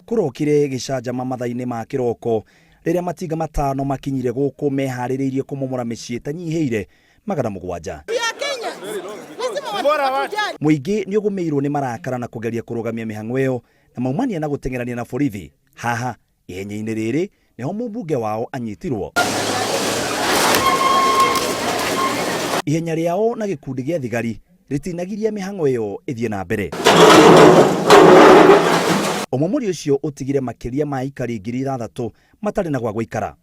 Kũrokire gĩcanjama mathaa-inĩ ma kĩroko rĩrĩa matinga matano makinyire gũkũ meharĩrĩirie kũmomora mĩciĩ ĩtanyihĩire 700. Mũingĩ nĩ ũgũmĩirwo nĩ marakara na kũgeria kũrũgamia mĩhang'o ĩyo na maumania na gũteng'erania na borithi. Haha ihenya-inĩ rĩrĩ nĩho mũmbunge wao anyitirwo. Ihenya rĩao na gĩkundi gĩa thigari rĩtinagiria mĩhang'o ĩyo ĩthiĩ na mbere. Ũmomori ũcio ũtigire makĩria ma aikari 6,000 matarĩ na gwa gũikara.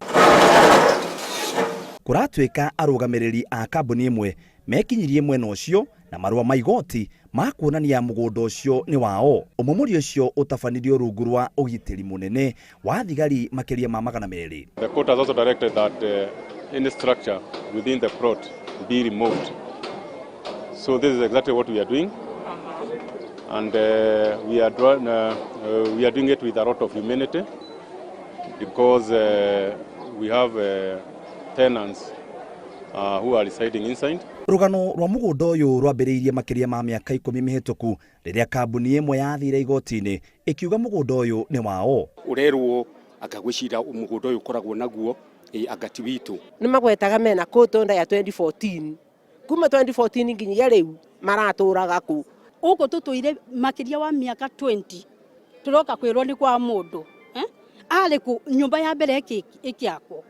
Kũratuĩka arũgamĩrĩri a kambuni ĩmwe mekinyirie mwena ũcio na marũa ma igoti ma kuonania mũgũnda ũcio nĩ wao. Ũmomori ũcio ũtabanirio rungu rwa ũgitĩri mũnene wa thigari makĩria ma 200. The court has also directed that any structure within the plot be removed. So this is exactly what we are doing. And we are doing it with a lot of humanity because we have tenants who are residing inside. Rũgano rwa mũgũnda ũyũ rwambĩrĩirie makĩria ma mĩaka 10 mĩhĩtũku rĩrĩa kambuni ĩmwe yathire igoti-inĩ ĩkiuga mũgũnda ũyũ nĩ wao. Ũrerwo anga gwĩcira mũgũnda ũyũ ũkoragwo naguo anga ti witũ. Nĩ magwetaga mena court order ya 2014 kuma 2014 nginyagia rĩu maratũraga kũ. Gũkũ tũtũire makĩria wa mĩaka 20 tũroka kwĩrwo nĩ kwa mũndũ. Arĩ kũ nyũmba ya mbere ĩkĩakwo.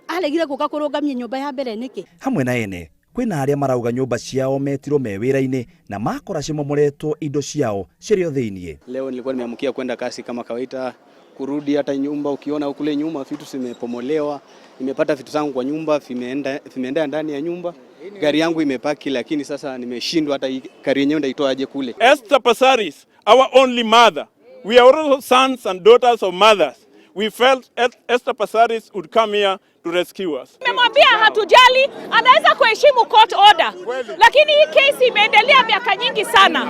Aregire gũka kũrũgamia nyũmba ya mbere nĩkĩ? Hamwe na ene kwĩna arĩa marauga nyũmba ciao metirwo me wĩra-inĩ na makora cimomoretwo indo ciao cirĩ o thĩiniĩ. Leo nilikuwa nimeamkia kwenda kasi kama kawaida, kurudi hata nyumba ukiona kule nyuma vitu zimepomolewa, nimepata vitu zangu kwa nyumba vimeenda ndani ya nyumba, gari yangu imepaki, lakini sasa nimeshindwa hata gari yenyewe ndaitoaje kule. Esther Passaris, our only mother. We are also sons and daughters of mothers. We felt Esther Passaris would come here to rescue us. Nimemwambia hatujali, anaweza kuheshimu court order. Lakini hii kesi imeendelea miaka nyingi sana.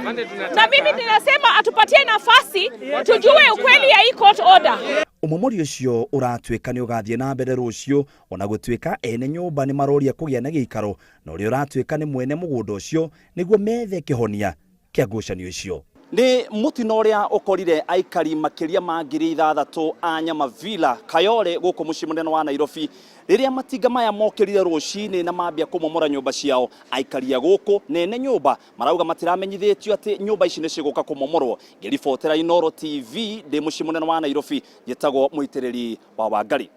Na mimi ninasema atupatie nafasi tujue ukweli ya hii court order. Ũmomori ũcio ũratuĩka nĩ ũgathiĩ na mbere rũciũ ona gũtuĩka ene nyũmba nĩ maroria kũgĩa na gĩikaro na ũrĩa ũratuĩka nĩ mwene mũgũnda ũcio nĩguo methe kĩhonia kĩa ngucanio icio. Nĩ mũtino ũrĩa ũkorire aikari makĩria ma 6,000 a Nyamavila Kayole gũkũ mũciĩ mũnene wa Nairobi rĩrĩa matinga maya mokĩrire rũcinĩ na mambia kũmomora nyũmba ciao. Aikari a gũkũ na ene nyũmba marauga matiramenyithĩtio atĩ nyũmba ici nĩ cigũka kũmomorwo. Ngĩribotera Inooro TV ndĩ mũciĩ mũnene wa Nairobi, njĩtagwo Mũitĩrĩri wa Wangari.